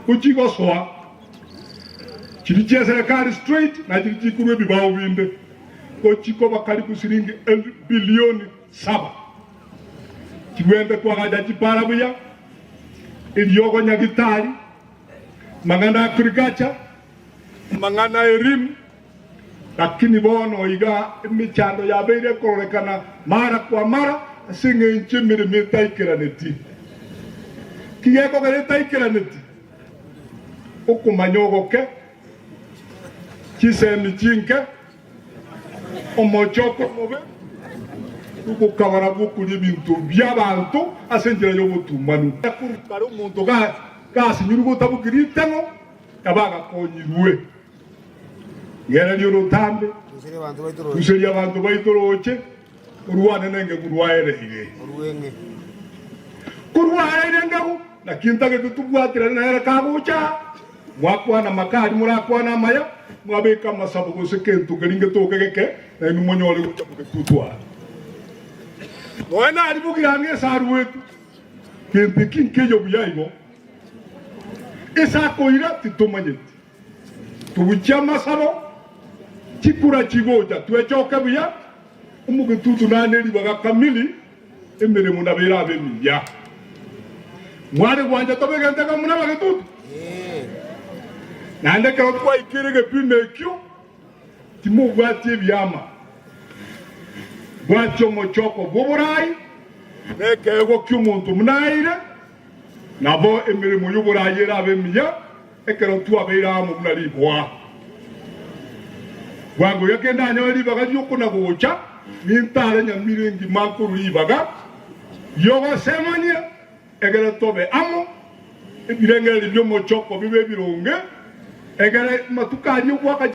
Gochia gosoa chiria chia eserekari straight na chiria chikorwa ebibao binde gochia koba karibu siringi bilioni saba. Chigwente kwagacha chipara buya, eriogo nyagitari, amang'ana agriculture, amang'ana elimu, lakini bono iga emechando yabeire ekororekana mara kwa mara ase eng'encho emeremo etaikeraneti. Ki gekogera etaikeraneti? Okomanya ogoke, chisemi chinke, Omochoko omobe nogokabara gw'okoria ebinto bi'abanto ase enchera y'obotumanu. Korwa kare omonto gasinyirwe gotabokia ritang'o, nabo agakonyirwe. Rigereria orotambe, ruseria abanto baito rooche, orwane nengegu rwaereire. Korwaereire engegu, naki ntagete tobwaterane nere kagocha. Mwakwana amakari, morakwane amaya, mwabeka amasabo gose kento keria ngetoke geke, na inwe monyore gocha mogetutwara. Nonya naria bogirango ase aruetwe, gento eki nkeiyo buya igo. Ase akoira titomanyeti. Tobuchie amasabo, chikura chigocha, twechoke buya, omogetutu nane ribaga kamili, Emeremo nabo erabe emiya. Mware gwancha tobe egento ekemo buna abagetutu? Naende ekero twaikire egepimo ekio, timobwatia ebiama, bwatia omochoko bw'oborai na ekeegwa ki'omonto buna aeire, nabo emeremo y'oborai erabe emiya ekero twabeire amo buna riboa. Bwango iga kende anyore ribaga ri'okona-gocha, nintare nyamira engima nkorue ribaga ri'ogosemania, egere tobe amo, ebirengererio bi'omochoko bibe ebironge, egere amatuko aria ogoaka.